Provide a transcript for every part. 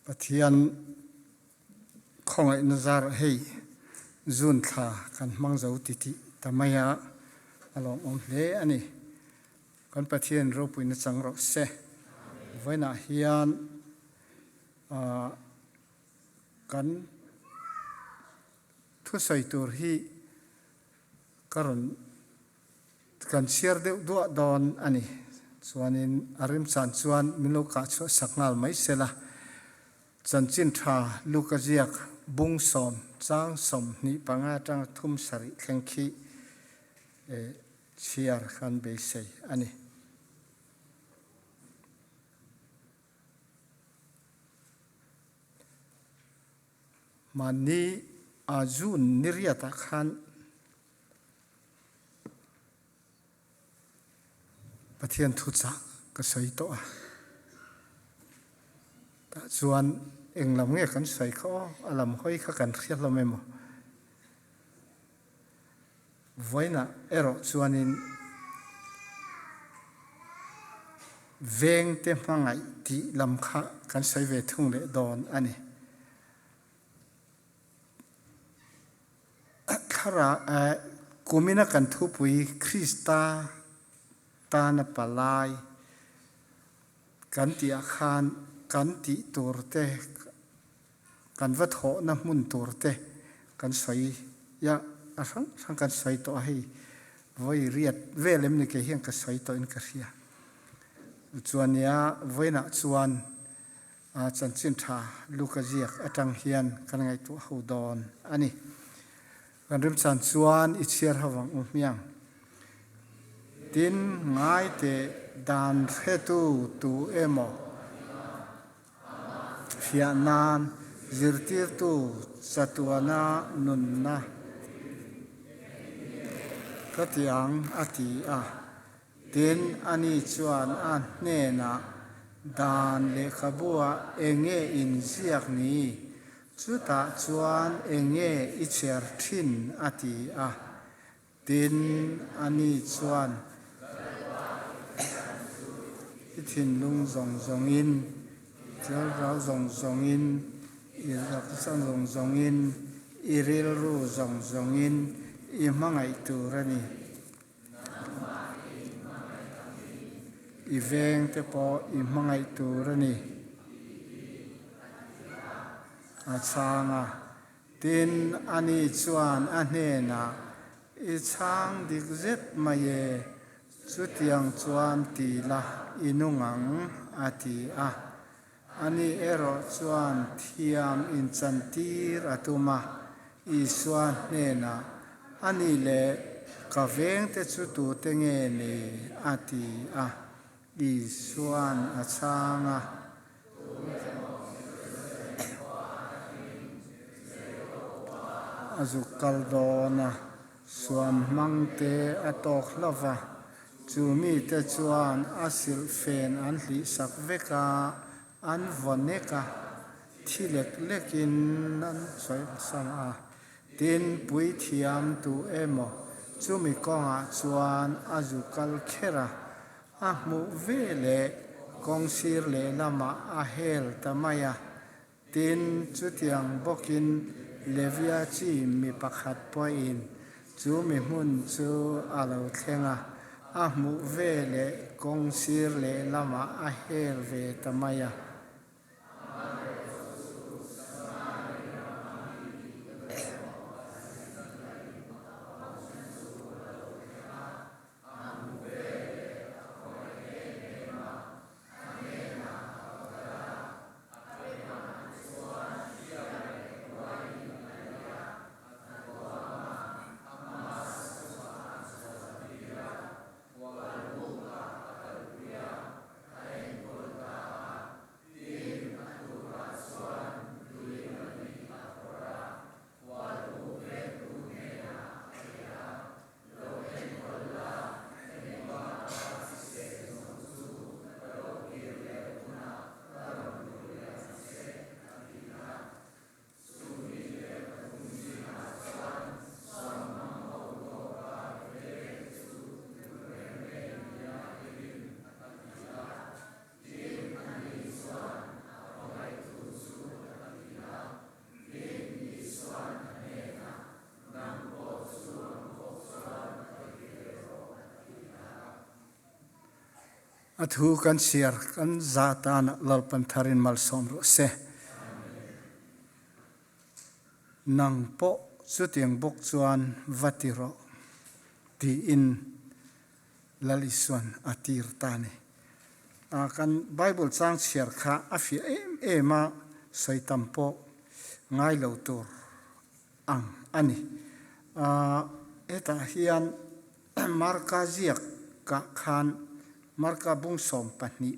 Pathian khawngaihna zarah hei June thla kan hmang zo titih ta mai a, a lawmawm hle a ni. Kan Pathian ropuina chang rawh se. Vawiinah hian kan thusawi tur hi ka rawn Kan chhiar deuh duah dawn a ni. Chuanin a remchan chuan min lo kah chhuah sak nghal mai sela. Chanchin tha Luka ziak bung sawm chang 25 atanga thum sarih thleng khi chhiar kan beisei a ni. Mahni a June ni riatah khan Pathian thuchah ka sawi tawh a, tah chuan eng lam nge kan sawi kha aw, a lam hawi kha kan hria hlawm emaw? Vawiinah erawh chuanin vengte hmangaih tih lam kha kan sawi ve thung leh dawn a ni. Thlarau kumina kan thupui Krista tana palai kan tih ah khan kan tih tur te, kan va thawhna hmun tur te kan sawi a, a hrang hrang kan sawi tawh a hei vawi riat vel em ni kei hian ka sawi tawh in ka hria. Chuania vawiinah chuan Chanchin tha Luka ziak atang hian kan ngaihtuah ho dawn a ni. Kan remchan chuan i chhiar ho ang u hmiang. Tin, ngai teh dan hretu tu emaw fiah nan zirtirtu chatuana nunna ka ti ang a ti a. Tin, ani chuan a hnenah, Dan lehkhabuah eng nge in ziak ni? Chutah chuan eng nge i chhiar thin? a ti a. Tin, ani chuan, I thinlung zawng zawngin, i thlarau zawng zawngin, i taksa zawng zawngin, i rilru zawng zawngin i hmangaih tur a ni. I veng te pawh i hmangaih tur a ni. A chhang a. Tin, ani chuan a hnenah, I chhang dik zet mai e, chutiang chuan ti la i nung ang, a ti a. Ani erawh chuan thiam inchantir a tum a, Isua hnenah, A nih leh ka vengte chu tute nge ni? a ti a. Isua'n a chhang a. A zuk kal dawn a, suam hmangte a tawk hlauh va. Chu mite chuan a silhfen an hlihsak vek a, an vaw nek a, thi lek lekin an sawi a. Tin, puithiam tu emaw chumi kawngah chuan a zu kal kher a, a hmuh ve leh kawngsir lehlamah a hel ta mai a. Tin, chutiang bawkin Levia chi mi pakhat pawhin chu mi hmun chu a lo thleng a, a hmuh ve leh kawng sir lehlamah a hel ve ta mai a. A thu kan chhiar kan za tanah Lalpan tharin malsawm rawh se. Nang pawh chutiang bawk chuan va ti rawh tiin Lal Isuan a tir ta a ni. Kan Bible chang chhiar kha a fiah em em a, sawi tam pawh ngai lo tur ang a ni. Hetah hian Marka ziakah khan Marka bung 12,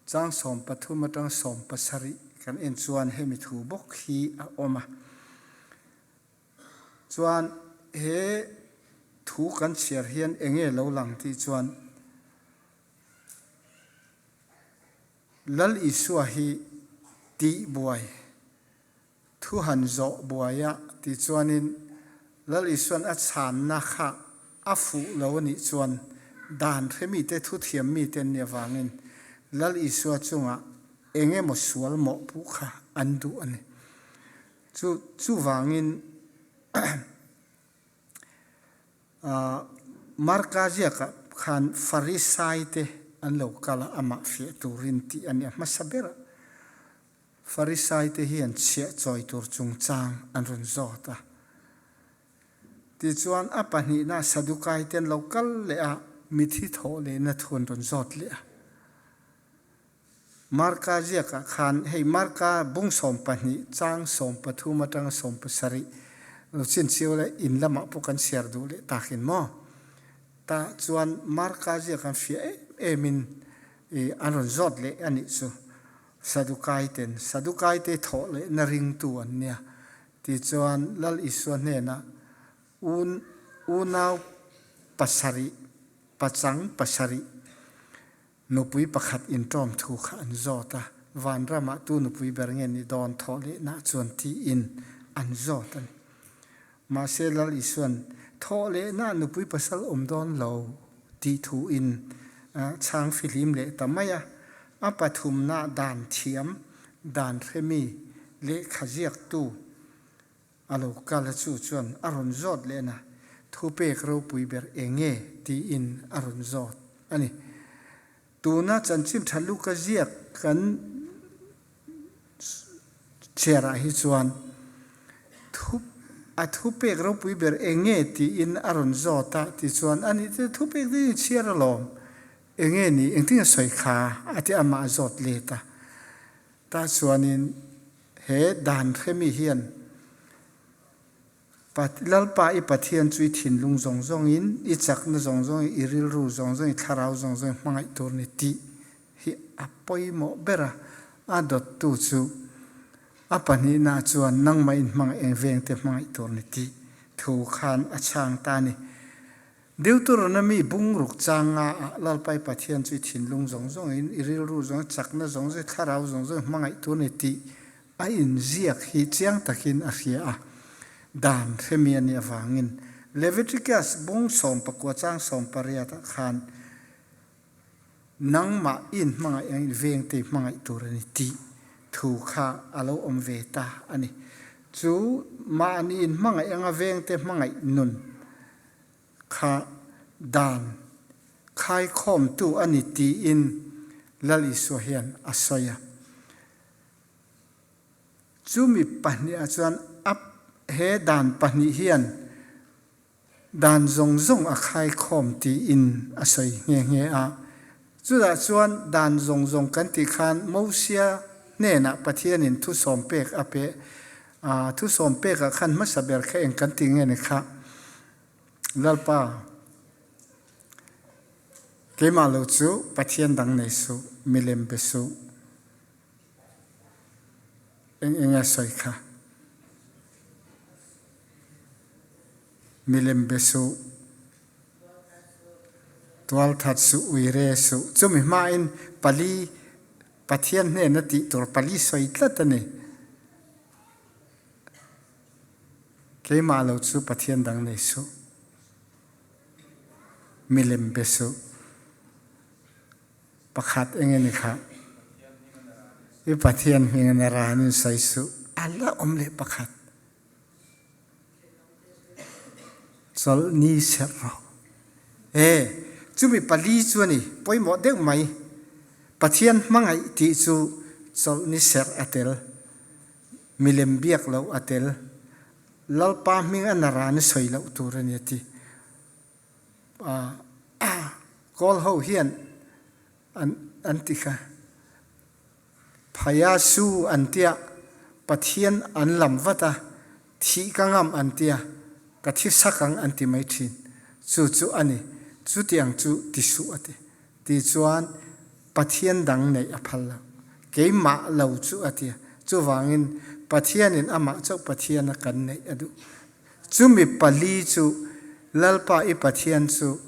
chang 13 atang 17 kan en chuan hemi thu bawk hi a awm a. Chuan he thu kan chhiar hian eng nge lo lang tih chuan Lal Isua hi tih buai Thu han zawh buai a tih chuanin Lal Isuan a chhanna kha a fuh lo a nih chuan dan hre mite thu thiam mite an nih avangin Lal Isua chungah eng emaw sual mawhpuh kha an duh a ni. Chu chuvangin Marka ziakah khan Farisaite an lo kal a, amah fiah turin tih a ni a hmasa ber a. Farisaite hian chhiah chawi tur chungchang an rawn zawt a. Tichuan, a pahnihna Sadukaite an lo kal leh a, mithi thawh lehna thu an rawn zawt leh a. Marka ziakah khan hei Marka bung 12 chang 13 atanga 17 lo chinchiu leh in lamah pawh kan chhiar duh leh takin maw? Tah chuan Marka ziak an fiah em emin an rawn zawt leh a nih chu. Sadukai ten Sadukai te thawh leh na ringtu an nia. Tichuan Lal Isua hnenah un unau pasarih pachang pasarih nupui pakhat inṭawm thu kha an zawt a, vanramah tu nupui ber nge ni dawn thawh lehna chuan tiin an zawt a ni. Mahse Lal Isuan thawh lehna nupui pasal awm dawn lo tih thu in chhang fihlim leh ta mai a, a pathumna dan thiam, dan hremi, lehkha ziaktu a lo kal a chu chuan a rawn zawt leh na, thupek ropui ber eng nge tiin a rawn zawt a ni. Tuna chanchin tha Luka ziak kan chhiarah hi chuan thu a thupek ropui ber eng nge tiin a rawn zawt a tichuan ani te thupek te hi chhiar alawm eng nge ni engtin a sawi kha a ti amah a zawt let a tah chuanin he dan hremi hian Lalpa i Pathian chu i thinlung zawng zawngin, i chakna zawng zawngin, i rilru zawng zawngin, i thlarau zawng zawngin hmangaih tur ni tih hi a pawimawh ber a. A dawttu chu a pahnihna chuan nangmah in hmangaih eng vengte hmangaih tur ni tih thu khan a chhang ta a ni. Deuteronomy bungruk changa ah Lalpa i Pathian chu i thinlung zawng zawngin, i rilru zawng, i chakna zawng zawng, i thlarau zawng zawngin hmangaih tur ni tih A inziak hi chiang takin a hria a, dan hremi a nih avangin Leviticus bung 19 chang 18 ah khan nangmah i inhmangaih ang i vengte i hmangaih tur a ni tih thu kha a lo awm ve ta a ni. Chu mahni inhmangaih anga vengte hmangaih nun kha dan khaikhawmtu a ni tiin Lal Isua hian a sawi a. Chumi pahnihah chuan a he dan pahnih hian dan zawng zawng a khaikhawm tiin a sawi nghe nghe a. Chutah chuan dan zawng zawng kan tih khan Mosia hnenah Pathianin thu sawm pek a pe a, thu sawm pekah khan hmasa ber kha eng kan tih nge ni kha? Lalpa, keimah lo chu Pathian dang nei suh, milem be suh. Eng eng a sawi kha? Milem be suh, tualthat suh, uire suh. Chumi hmain pali Pathian hnena tih tur pali sawi tlat a ni. Keimah lo chu Pathian dang nei suh. Milem be suh. Pakhat eng nge ni kha? I Pathian hming in a ran in sawi suh. A la awm leh pakhat. Chawlh ni serh rawh. E, chumi pali chu a ni, pawimawh deuh mai. Pathian hmangaih tih chu chawlhni serh a tel, milem biak loh a tel, Lalpa hming a naran i sawi loh tur a ni a ti. Kawl ho hian an an ti kha. Phaya su an tia, Pathian an lam vat a, thih ka ngam an tia, ka thi sak ang an ti mai thin. Chu chu a ni, chutiang chu ti suh a ti. Ti chuan Pathian dang neih a phal lo. Keimah lo chu a ti a. Chuvangin Pathianin amah chauh Pathiana kan neih a duh. Chumi pali chu Lalpa i Pathian chu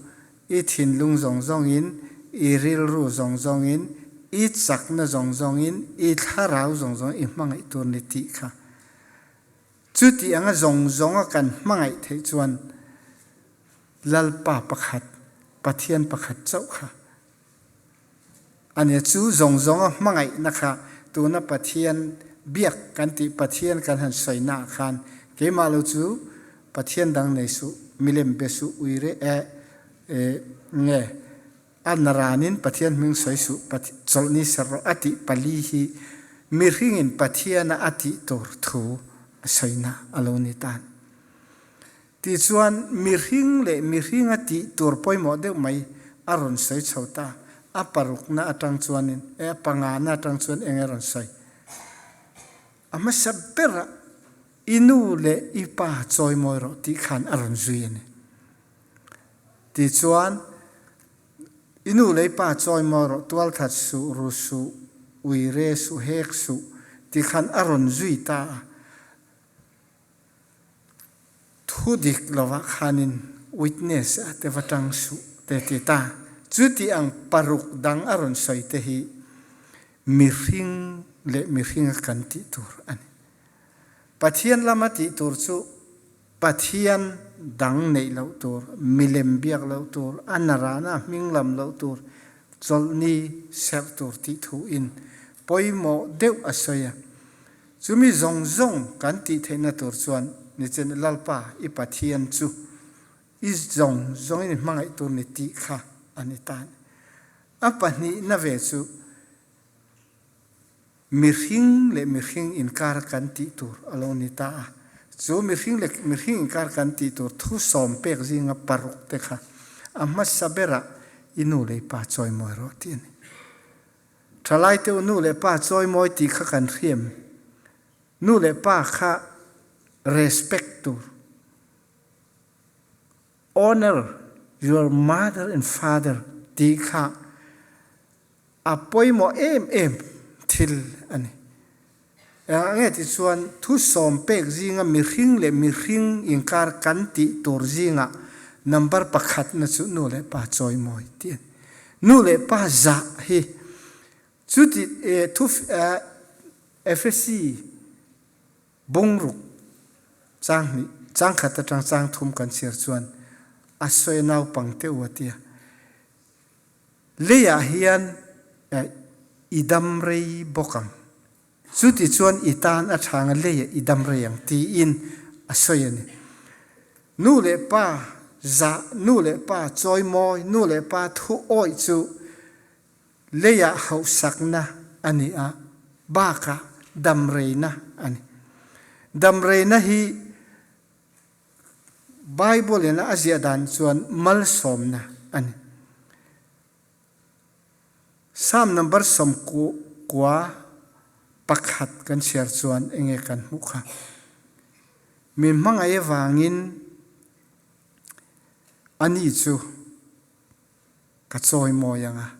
i thinlung zawng zawngin, i rilru zawng zawngin, i chakna zawng zawngin, i thlarau zawng zawngin i hmangaih tur ni tih kha. Chuti anga zawng zawnga kan hmangaih theih chuan Lalpa pakhat, Pathian pakhat chauh kha a nia. Chu zawng zawnga hmangaihna kha tuna Pathian biak kan tih Pathian kan han sawina ah khan keimah lo chu Pathian dang nei suh, milem be suh, uire e nge a naranin Pathian hming sawi suh, chawlhni ser rawh a tih pali hi mihringin Pathiana a tih tur thu a sawina a lo ni tan. Tichuan, mihring leh mihringa tih tur pawimawh deuh mai a rawn sawi chho ta. A parukna atang chuanin, e, a pangana atang chuan eng a rawn sawi? A hmasa berah i nu leh i pa chawimawi rawh tih khan a rawn zui a ni. Tichuan, i nu leh i pa chawimawi rawh, tualthat suh, ru suh, uire suh, hek suh tih khan a rawn zui ta a. Thu dik lovah khanin witness a te va tang suh te ti ta. Chuti ang paruk dang a rawn sawi te hi mihring leh mihringa kan tih tur a ni. Pathian lama tih tur chu Pathian dang neih loh tur, milem biak loh tur, a narana hming lam loh tur, chawlhni serh tur tih thu in pawimawh deuh a sawi a. Chumi zawng zawng kan tih theihna tur chuan nichin Lalpa i Pathian chu i zawng zawngin i hmangaih tur ni tih kha a ni ta. A pahnihna ve chu mihring leh mihring inkar kan tih tur a lo ni ta a. Chu mihring leh mihring inkar kan tih tur thu sawm pek zinga paruk te kha a hmasa berah i nu leh i pa chawimawi rawh tih a ni. Ṭhalaite u nu leh pa chawimawi tih kha kan hriam. Nu leh pa kha respect tur. Honor your mother and father tih kha a pawimawh em em thil a ni. Engah nge ti chuan thu sawm pek zinga mihring leh mihring inkar kan tih tur zingah number pakhatna chu nu leh pa chawimawi tih a ni. Nu leh pa zah hi chuti thu Efesi bungruk chang hnih chang khat atang chang thum kan chhiar chuan a sawi naupang te u a tia. Leiah hian i dam rei bawk ang. Chuti chuan i tan a tha anga leiah i dam rei ang tiin a sawi a ni. Nu leh pa zah, nu leh pa chawimawi, nu leh pa thu awih chu leiah hauhsakna a ni a, bakah damreina a ni. Damreina hi Bible in a ziah dan chuan malsawmna a ni. Psalm number 91 pakhat kan chhiar chuan enge kan hmuh kha. Mi hmangaih avangin ani chu ka chawimawi anga,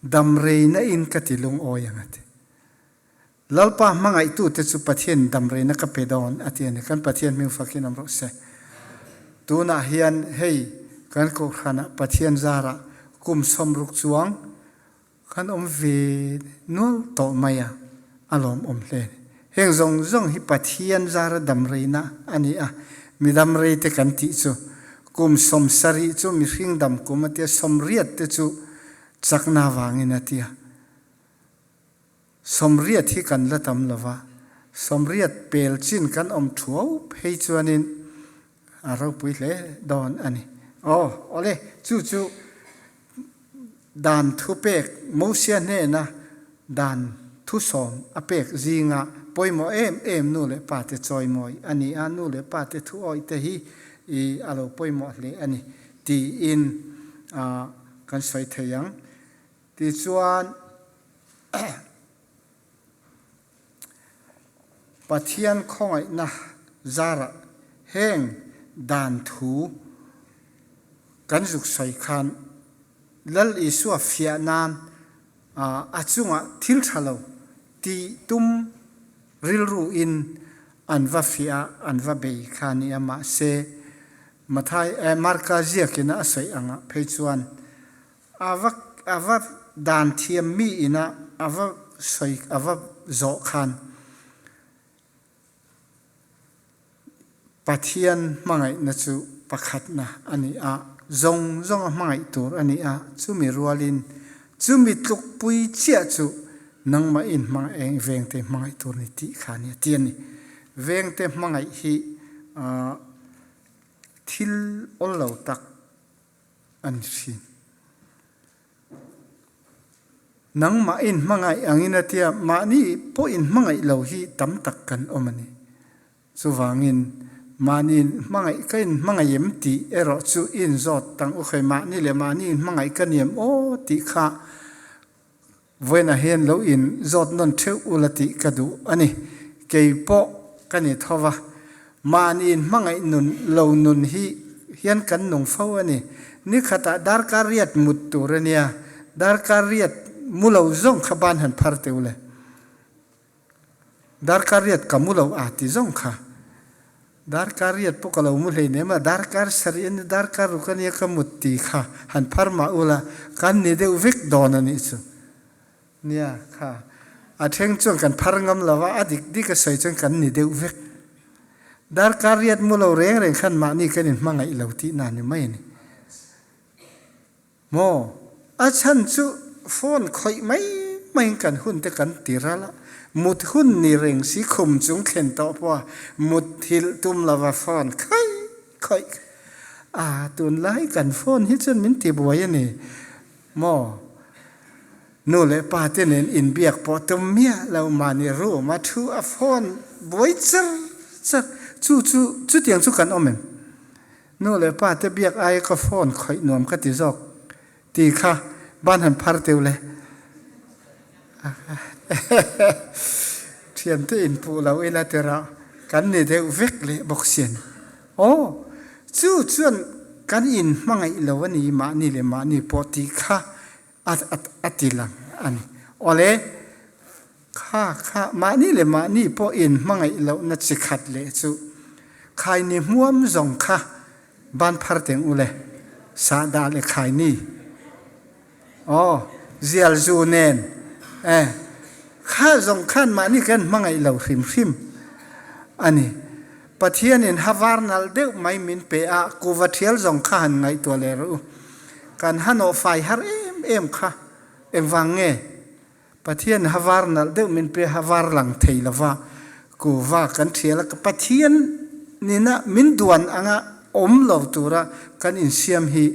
damreina in ka ti lungawi ang a ti. Lalpa hmangaihtute chu Pathian damreina ka pe dawn a ti a ni. Kan Pathian hming fakin awm rawh se. Tunah hian hei kan kohhranah Pathian zarah kum 60 chuang kan awm ve nual tawh mai a, a lawmawm hle a ni. Heng zawng zawng hi Pathian zara damreina a ni a, mi damreite kan tih chu kum 70 chu mihring dam kum a tia, 80 te chu chakna vangin a tia. 80 hi kan la tam lo va, 80 pel chin kan awm thuau phei chuanin a ropui hle dawn a ni. Aw, awle, chu chu. Dan thupek Mosia hnena dan thusawm a pek zinga pawimawh em em nu leh pa te chawimawi a ni a, nu leh pa te thu awih te hi i a lo pawimawh hle a ni tiin kan sawi thei ang. Tichuan Pathian khawngaihna zarah heng dan thu kan zuk sawi khan Lal Isua fiah nan a chungah thil tha lo tih tum rilru in an va fiah a, an va bei kha a ni a, mahse Mathai Marka ziakin a sawi angah phei chuan A va a va dan thiam mi ina a va sawi a va zawh khan Pathian hmangaihna chu pakhatna a ni a, zawng zawnga hmangaih tur a ni a, chumi rualin chumi tlukpui chiah chu nangmah in hmangaih vengte hmangaih tur ni tih kha a ni a ti a ni. Vengte hmangaih hi thil awl lo tak a ni thin. Nangmah in hmangaih angin a tia, mahni pawh in hmangaih lo hi tam tak kan awm a ni. Chuvangin, mahni in hmangaih ka in hmangaih em tih erawh chu i inzawt tang u khai, mahni leh mahni in hmangaih ka ni em aw tih kha vawiinah hian lo in zawt nawn theuh ula tih ka duh a ni. Kei pawh ka ni tho va, mahni in hmangaih nun lo nun hi hian kan nung fo a ni. Ni khatah darkar riat mut tur a nia, darkar riat mu lo zawng kha ban han phar teuh le. Darkar riat ka mu lo a ti zawng kha. Darkar riat pawh ka lo mu hleinem a, darkar sarih a ni, darkar ruk a nia ka mut ti kha han phar mah ula kan ni deuh vek dawn a nih chu. Nia kha a thleng chuan kan phar ngam lo a, a dik dik a sawi chuan kan ni deuh vek. Darkar riat mu lo reng reng khan mahni kan inhmangaih lo tihna ni mai a ni. Maw? A chhan chu phone khawih mai maiin kan hun te kan ti ral a, mut hun ni reng si khum chung thlen tawh pawh a mut thilh tum lova phone khawih khawih a, tunlai kan phone hi chuan min ti buai a ni maw? Nu leh pa te nen inbiak pawh tum miah lo mahni room a thu a phone buai char char chu chu chutiang chu kan awm em? Nu leh pa te biak aia ka phone khawih nuam ka ti zawk ti kha ban han phar teuh le. Thiante inpuh lo ila tirah kan ni deuh vek leh bawk si a ni. Aw, chu chuan kan inhmangaih lo a ni mahni leh mahni pawh tih kha a ti lang a ni. Awle, kha kha mahni leh mahni pawh inhmangaih lohna chi khat leh chu khaini hmuam zawng kha ban phar teng u le, sahdah leh khaini. Aw, zial zu nen e, kha zawng khan mahni kan hmangaih lo hrim hrim a ni. Pathianin ha var nalh deuh mai min pe a, kuva thial zawng kha han ngaihtuah leh rawh u. Kan ha nawh fai har em em kha engvang nge? Pathian ha var nalh deuh min pe ha var lang thei lova kuva kan thial a, Pathian nina min duan anga awm lo tura kan insiam hi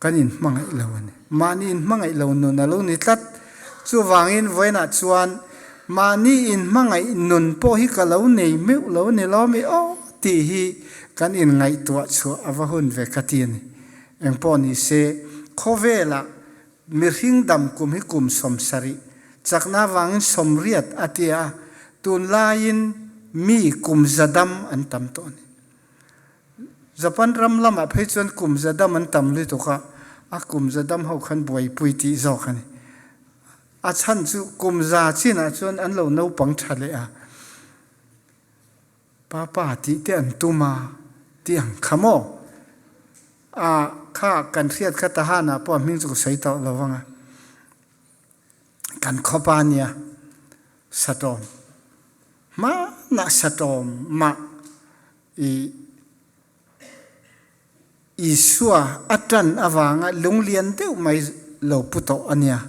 Kan inhmangaih lo a ni. Mahni inhmangaih lo nun a lo ni tlat. Chuvangin vawiinah chuan mahni inhmangaih nun pawh hi ka lo nei meuh lo a ni lawm i aw tih hi kan inngaihtuah chhuah a va hun ve ka ti a ni. Engpawh ni se, khawvelah mihring dam kum hi kum 70, chakna avangin 80 a ti a, tunlaiin mi kum za dam an tam tawh a ni. Japan ram lamah phei chuan kum za dam an tam lutuk a, a kum za dam ho khan buaipui tih zawk a ni. A chhan chu kum za chinah chuan an lo naupang tha leh a, papa tih te an tum a tih ang kha maw? A kha kan hriat kha Tahan ah pawh a hming chu ka sawi tawh lo vang a, kan khawpa nia Satawm hmanah Satawm mah I Isua a ṭan avanga lunglian deuh mai lo pu tawh a nia.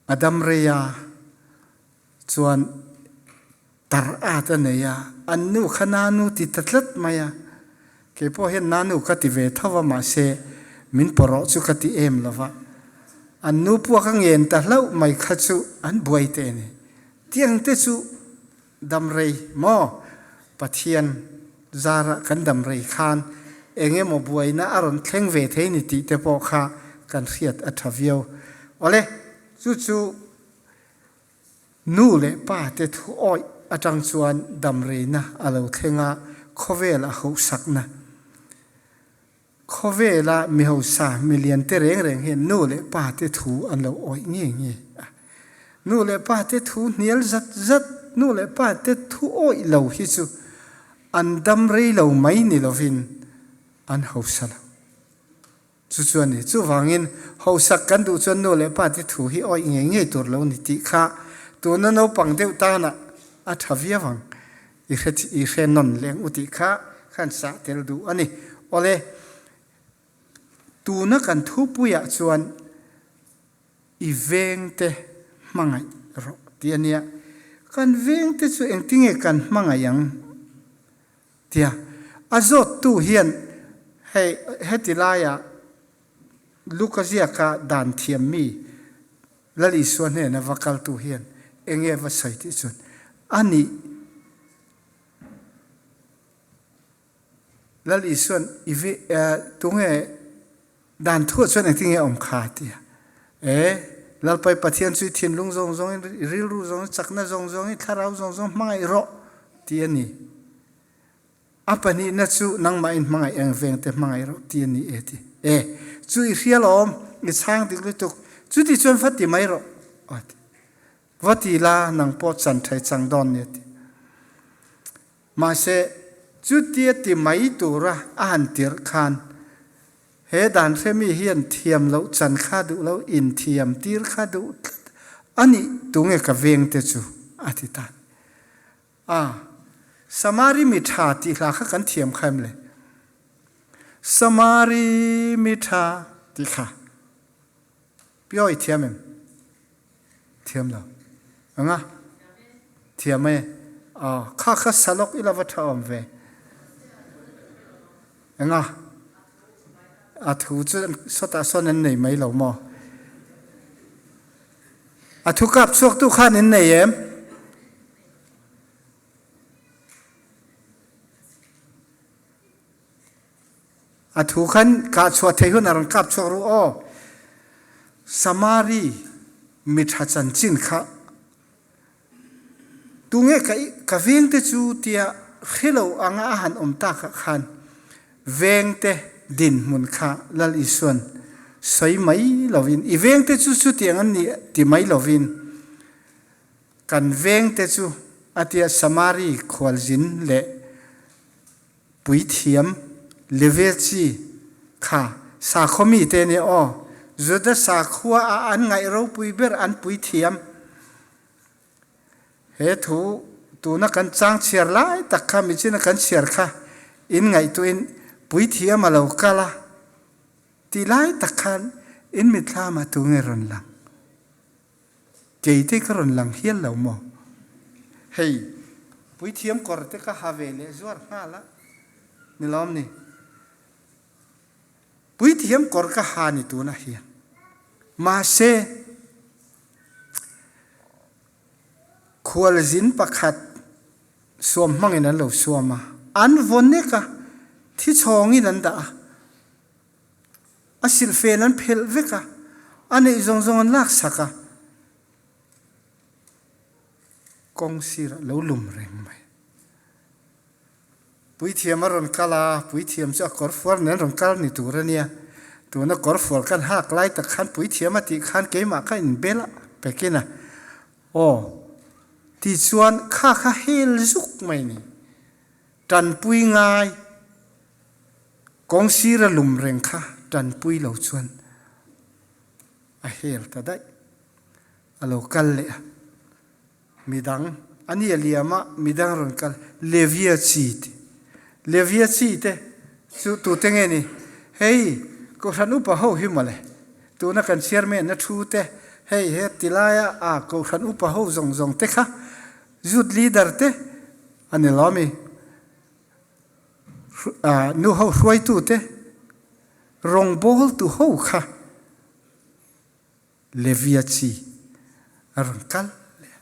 A dam rei a, chuan tar at a nei a, an nu kha nanu ti ta tlat mai a. Kei pawh hian nanu ka ti ve tho va, mahse Min pawrawh chu ka ti em lova, an nu puak a ngen ta hlauh mai kha chu an buai te a ni. Tiang te chu dam rei maw? Pathian zarah kan dam rei khan eng emaw buaina a rawn thleng ve thei ni tih te pawh kha kan hriat a tha viau. Awle, chu chu Nu leh pa te thu awih atang chuan damreina a lo thleng a, khawvel a hauhsakna. Khawvela mi hausa, mi lian te reng reng hian nu leh pa te thu an lo awih nge nge a. Nu leh pa te thu hnial zat zat, nu leh pa te thu awih lo hi chu an dam rei lo mai ni lovin an hausa lo. Chu chu a ni. Chuvangin, hausak kan duh chuan nu leh pa te thu hi awih ngei ngei tur lo ni tih kha tuna naupang deuh tanah a tha viau ang. I hre i hre nawn leng u tih kha khan sah tel duh a ni. Awle, tuna kan thupuiah chuan i vengte hmangaih rawh tih a nia. Kan vengte chu engtinge kan hmangaih ang? Tia a zawttu hian hei heti laia Luka ziaka dan thiam mi Lal Isua hnena va kaltu hian enge va sawi tih chuan a nih Lal Isuan i ve tunge Dan thuah chuan engtin nge a awm kha? a ti a. E, Lalpai Pathian chu i thinlung zawng zawngin, i rilru zawng, chakna zawng zawngin, thlarau zawng zawng hmangaih rawh ti a ni. A pahnihna chu nangmahin hmangaih eng vengte hmangaih rawh ti a ni e ti. E, chu i hrial awm, i chhang dik lutuk, chuti chuan va ti mai rawh a ti. Va ti la, nang pawh chan thei chang dawn ni a ti. Mahse, chutia ti mai tura a han tirh khan he dan hremi hian thiam loh chan kha duh lo, inthiam tir kha duh tlat a nih tunge ka veng te chu a ti ta. A, Samari mi tha tih hla kha kan thiam kha em le? Samari mi tha tih kha Pio i thiam em? Thiam lo. Anga? Thiam e. Ah, kha kha salok ila va tha awm ve. Anga? A thu chu sawtah sawn an nei mai lo maw? A thu kap chhuak tu khan in nei em? A thu khan kah chuah thei hun a rawn kap chuak ru aw. Samari miṭha chanchin kha tunge ka ka vengte chu tia hrelo anga a han awm tak ah khan vengte dinhmun kha Lal Isuan sawi mai lovin i vengte chu chutiang an ni ti mai lovin kan vengte chu a tia Samari khualzin leh Puithiam Levi chi kha sakhaw mite nih aw, Juda sakhua ah an ngaih ropui ber an puithiam. He thu tuna kan chang chhiar lai tak kha michina kan chhiar kha in ngaihtuah in puithiam a lo kal a ti lai tak khan in mitthlam ah tunge rawn lang? Keite ka rawn lang hial lo maw? Hei, puithiam kawr te ka ha ve leh zuar nghal a, ni lawm ni? Puithiam kawr ka ha ni tunah hian. Mahse, khualzin pakhat suam hmangin an lo suam a, an vaw nek a, thi chhawngin an dah a. A silhfen an phelh vek a, a neih zawng zawng an laksak a, kawng sirah lo lum reng mai. Puithiam a rawn kal a, puithiam chu a kawrfual nen rawn kal ni tur a nia. Tuna kawrfual kan hak lai tak khan puithiam a tih khan keimah kha inbel a pekin a, aw tichuan kha kha hel zuk mai ni. Tanpui ngai. Kawng sira lum reng kha tanpui lo chuan a hel ta daih. A lo kal leh a, midang a ni a liam a, midang rawn kal Levia chi te. Levia chi te chu tute nge ni? Hei Kohhran upa ho hi mawle, tuna kan chairman a thu te, hei he tilaia a Kohhran upa ho zawng zawng te kha youth leader te a ni lo mi? Nu ho hruaitute Rawngbawltu ho kha Levia chi a rawn kal leh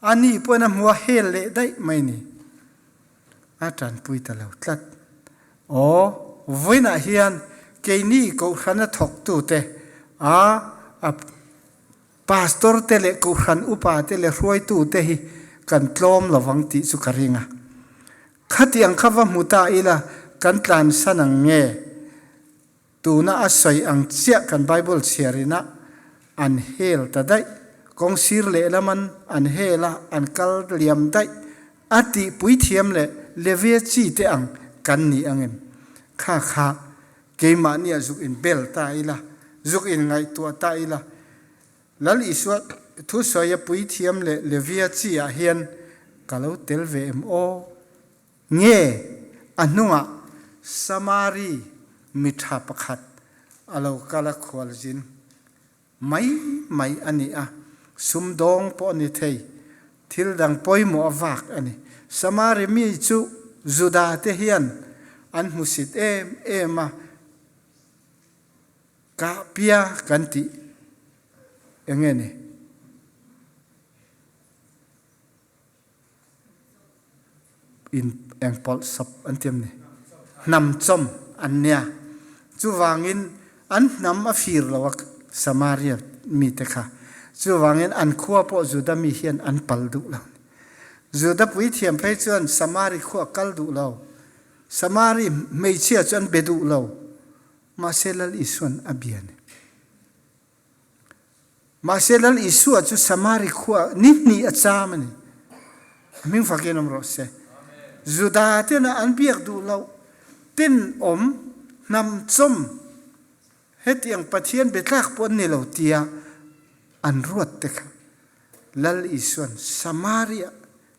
a. Ani pawhin a hmu a hel leh daih mai ni. A tanpui ta lo tlat. Aw, vawiinah hian keini Kohhrana thawktute a a Pastor te leh Kohhran upa te leh hruaitute hi kan tlawm lovang tih chu ka ring a. Khatiang kha va hmu ta ila kan tlansan ang nge? Tuna a sawi ang chiah kan Bible chhiar inah an hel ta daih. Kawng sir lehlaman an hel a, an kal liam daih. A tih puithiam leh Levia chi te ang kan ni ang em? Kha kha keimahniah zuk in bel ta ila, zuk in ngaihtuah ta ila. Lal Isua thusawi a puithiam leh Levia chi ah hian ka lo tel ve em aw? Nge a hnungah Samari mi tha pakhat a lo kal a khualzin mai mai a ni a, sumdawng pawh a ni thei, thil dang pawimawh a vak a ni. Samari mi chu Juda te hian an hmusit em em a, kahpia kan tih eng nge ni? In engpawlh sap an ti em ni? Hnam chawm an nia. Chuvangin an hnam a fir lo a Samaria mite kha. Chuvangin an khua pawh Juda mi hian an pal duh lo. Juda puithiam phei chuan Samari khua kal duh lo. Samari hmeichhia chu an be duh lo. Mahse Lal Isuan a bia ni. Mahse Lal Isua chu Samari khua ni hnih a cham a ni. A hming fakin awm rawh se. Juda tena an biak duh loh tin awm hnam chawm hetiang Pathian biatlak pawh an ni lo tia an ruat te kha Lal Isuan Samaria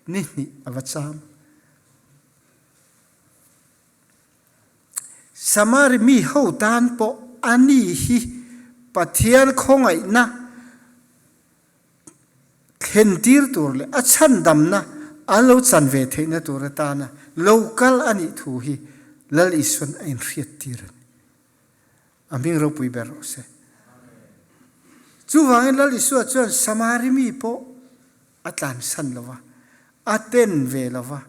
ni hnih a va cham. Samari mi ho tan pawh ani hi Pathian khawngaihna thlentir tur leh a chhandamna an lo chan ve theihna tur atana lo kal a nih thu hi Lal Isuan a inhriattir a ni. A hming ropui ber rawh se. Chuvangin Lal Isua chuan Samari mi pawh a tlansan lo va, a ten ve lo va,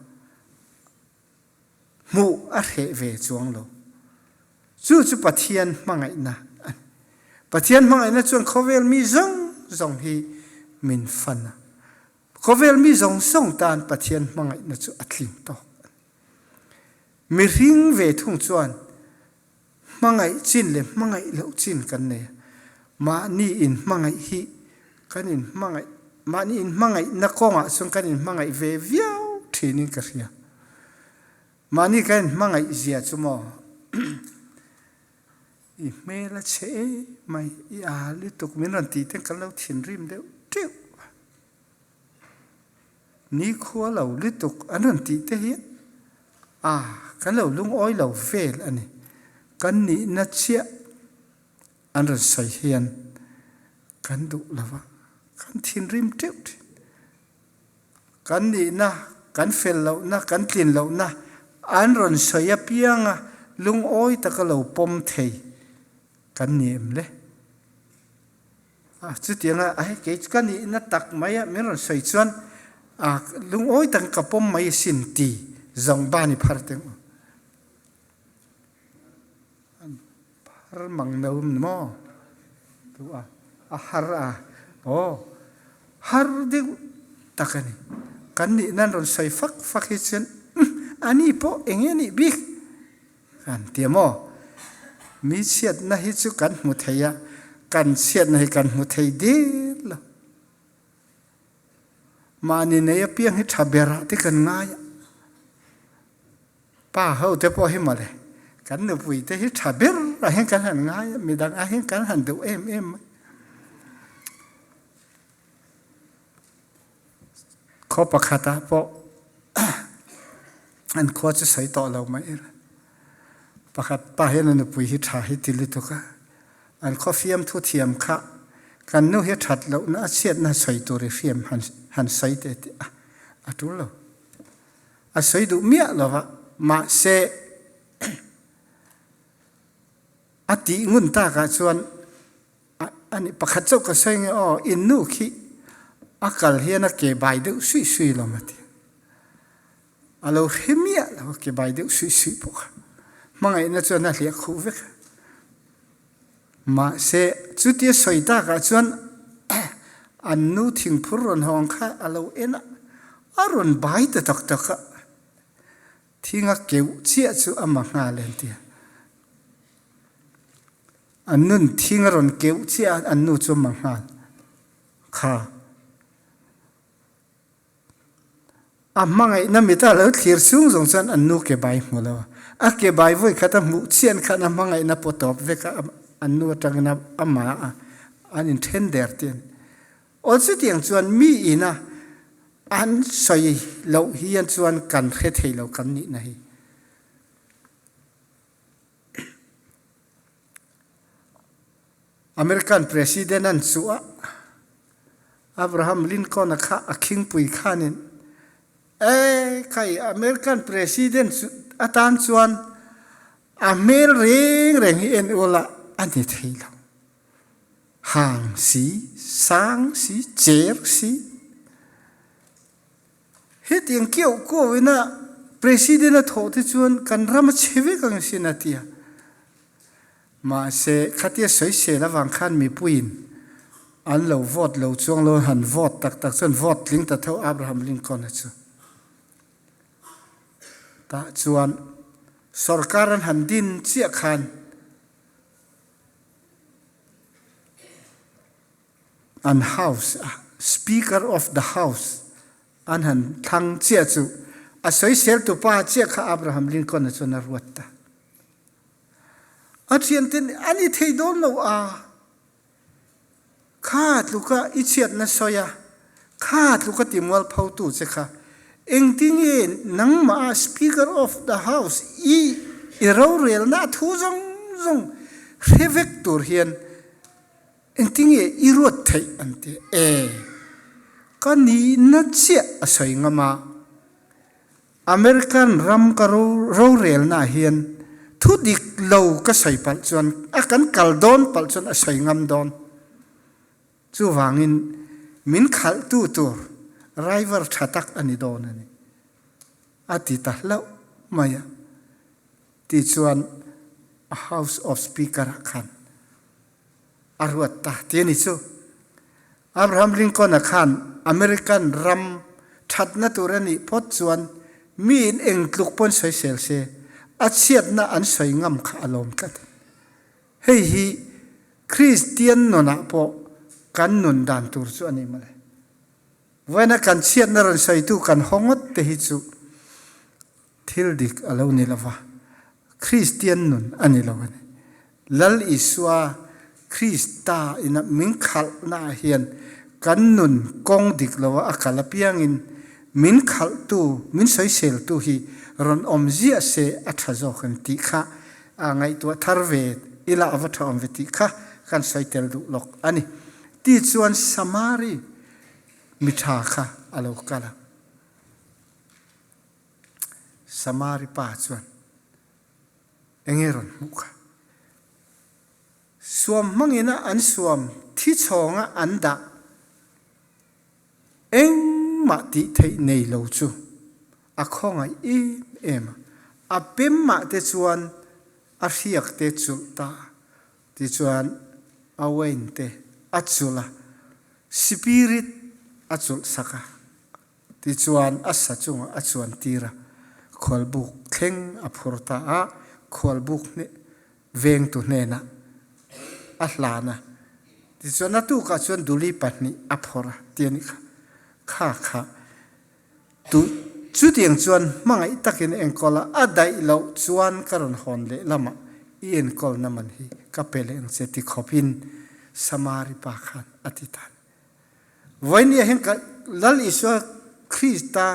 Hmuh a hreh ve chuang lo. Chu chu Pathian hmangaihna a ni. Pathian hmangaihna chuan khawvel mi zawng zawng hi min fan a. Khawvel mi zawng zawng tan Pathian hmangaihna chu a tling tawk a ni. Mihring ve thung chuan hmangaih chin leh hmangaih loh chin kan nei a. Mahni inhmangaih hi kan inhmangaih, mahni inhmangaihna kawngah chuan kan inhmangaih ve viau thinin ka hria. Mahni kan inhmangaih zia chu maw i hmel a chhe em mai, i a lutuk min rawn tih ten kan lo thinrim deuh teuh a. Nikhua lo lutuk an rawn tih te hi a kan lo lungawi lo vel a ni. Kan nihna chiah an rawn sawi hian kan duh lo va, kan thinrim teuh thin. Kan nihna, kan fel lohna, kan tlin lohna an rawn sawi apianga lungawi taka lo pawm thei kan ni em le? A chutiang a hei kei chu ka nihna tak mai a min rawn sawi chuan a lungawi tak ka pawm mai asin ti zawng ban i phar teng u. An phar mang no ni maw? Tu a a har a aw har deuh tak a ni. Kan nihna an rawn sawi fak fak hi chuan ani pawh eng nge nih bik? Kan ti a maw? Mi chhiatna hi chu kan hmu thei a, kan chhiatna hi kan hmu thei der lo. Mahni nei apiang hi tha berah te kan ngai a. Pa ho te pawh hi mawle, kan nupui te hi tha ber ah hian kan han ngai a, midang ah hian kan han duh em em mai. Khaw pakhatah pawh an khua chu sawi tawh lo mai ila. Pakhat pa hian a nupui hi tha hi ti lutuk a, an khaw fiamthu thiam kha kan nu hi that lohna a chhiatna sawi tur i hriam han han sawi teh tih a, a tul lo. A sawi duh miah lo va, mahse. A tih ngun takah chuan ani pakhat chauh ka sawi nge aw in nu khi a kal hian a ke bai deuh suih suih lo ma ti. A lo hre miah lo a ke bai deuh suih suih pawh kha. Hmangaihna chuan a hliah khuh vek a. Mahse chutia sawi takah chuan an nu thingphur rawn hawng kha a lo en a, a rawn bai ta tak tak a. Thinga keuh chiah chu a ma nghal en tia. An nun thing a rawn keuh chiah a, an nu chu a ma nghal. Kha. A hmangaihna mita lo thlir chung zawng chuan an nu ke bai hmu lo. A ke bai vawi khat a hmuh chian khan a hmangaihna pawh tawp vek a, an nu atangin a ma a, an inthen der ti a ni. Aw chutiang chuan mi ina an sawi loh hian chuan kan hre thei lo kan nihna hi. American President an chuh a, Abraham Lincoln a kha a khingpui khanin e khai American President atan chuan a hmel reng reng hi en ula a ni thei lo. Hang si, sang si, cher si. Hetiang kiau kuau ina president a thawh te chuan kan ram a chhe vek ang sin a tia. Mahse khatia sawisel avang khan mipuiin an lo vote lo chuang lo han vote tak tak chuan vote tling ta tho Abraham Lincoln a chu. Tah chuan sorkar an han din chiah khan An house a Speaker of the House an han thlang chiah chu a sawisel tupa chiah kha Abraham Lincoln a chuan a ruat ta. A thianten an i thei dawn lo a, kha tluka i chhiatna sawi a, kha tluka ti mualpho tu che kha engtinge nangmah a Speaker of the House i i rorelna a thu zawng zawng hre vek tur hian Engtinge i ruat theih an ti e. Ka nihna chiah a sawi ngam a, American ram ka rorelna ah hian thu dik lo ka sawi palh chuan a kan kal dawn palh chuan a sawi ngam dawn. Chuvangin min khalhtu tur driver tha tak a ni dawn a ni a ti ta hlauh mai a. Tichuan House of Speaker ah khan a ruat ta ti a ni chu. Abraham Lincoln-a khan American ram thatna tur a nih phawt chuan miin eng tluk pawn sawisel se, a chhiatna an sawi ngam kha a lawm tlat. Hei hi Kristian nunah pawh kan nun dan tur chu a ni mawle. Vawiina kan chhiatna rawn sawitu kan haw ngawt te hi chu thil dik a lo ni lova, Kristian nun a ni lo a ni. Lal Isua Krista ina min khalhna ah hian kan nun kawng dik lova a kal apiangin min khalhtu, min sawiseltu hi rawn awm ziah se a tha zawk ang tih kha a ngaihtuah thar ve ila a va tha awm ve tih kha kan sawi tel duh lawk a ni. Tichuan Samari mi tha kha a lo kal a. Samari pa chuan enge rawn hmuh kha? Suam hmangin a an suam thi chhawnga an dah engmah tih theih nei lo chu a khawngaih em em a. A pemmah te chuan a hriak te chulh ta a. Tichuan a wine te a chulh a, spirit a chulh sak a. Tichuan a sa chungah a chuan tir a, khualbuk thleng a phur ta a, khualbuk vengtu hnenah a hlan a. Tichuan a tukah chuan duli pahnih a phawrh a ti a nih kha. Kha kha tu chutiang chuan hmangaih takin a enkawl a, a daih loh chuan ka rawn hawn leh lamah i enkawlna man hi ka pe leh ang che ti khawpin Samari pa khan a ti ta a ni. Vawinia hian Lal Isua Krista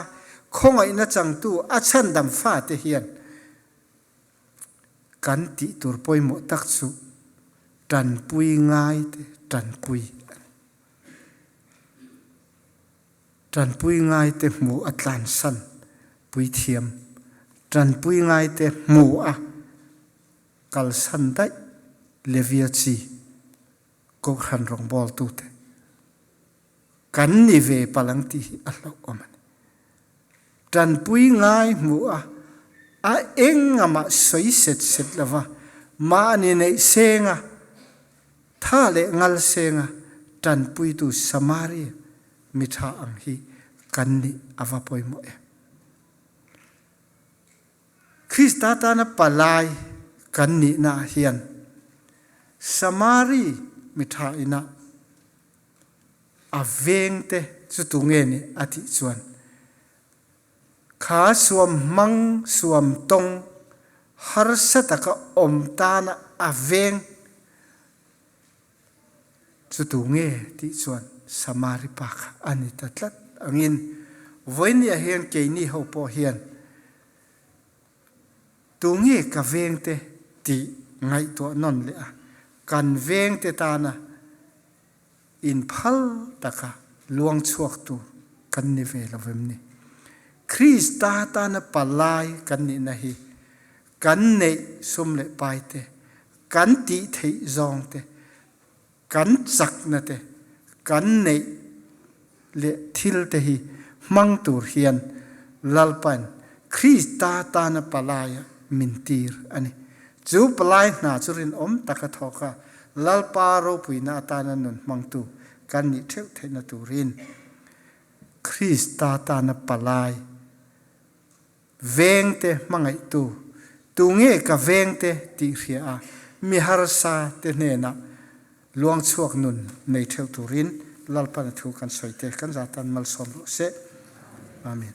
khawngaihna changtu a chhandam fate hian kan tih tur pawimawh tak chu tanpui ngaite tanpui a ni. Tanpui ngaite hmu a tlansan puithiam, tanpui ngaite hmu a kalsan daih. Levia chi Kohhran rawngbawltute kan ni ve palh ang tih hi a hlauhawm a ni. Tanpui ngai hmuh a, a eng amah sawi set set lova mahni neih senga tha leh ngal senga tanpuitu Samaria mi tha ang hi kan nih a va pawimawh em. Krista tana palai kan nihna hian Samari mi tha inah a vengte chu tu nge ni a tih chuan kha suam hmang suam tawng harsa taka awm tana a veng chu tu nge tih chuan Samari pa kha a ni ta tlat angin vawinia hian keini ho pawh hian Tu nge ka vengte tih ngaihtuah nawn leh a, kan vengte tana inphal taka luang chhuak tur kan ni ve lo vem ni? Krista tana palai kan nihna hi kan neih sum leh pai te, kan tih theih zawng te, kan chakna te, kan neih leh thil te hi hmang tur hian Lalpa'n Krista tana palaia min tir a ni. Chu palai hna chu rinawm taka thawk a, Lalpa ropuina atana nun hmangtu kan nih theuh theihna turin Krista tana palai Vengte hmangaihtu, tunge ka vengte tih hria a, mi harsa te hnenah luangchhuak nun nei theuh turin Lalpan a thu kan sawi te kan zatan malsawm rawh se. Amen.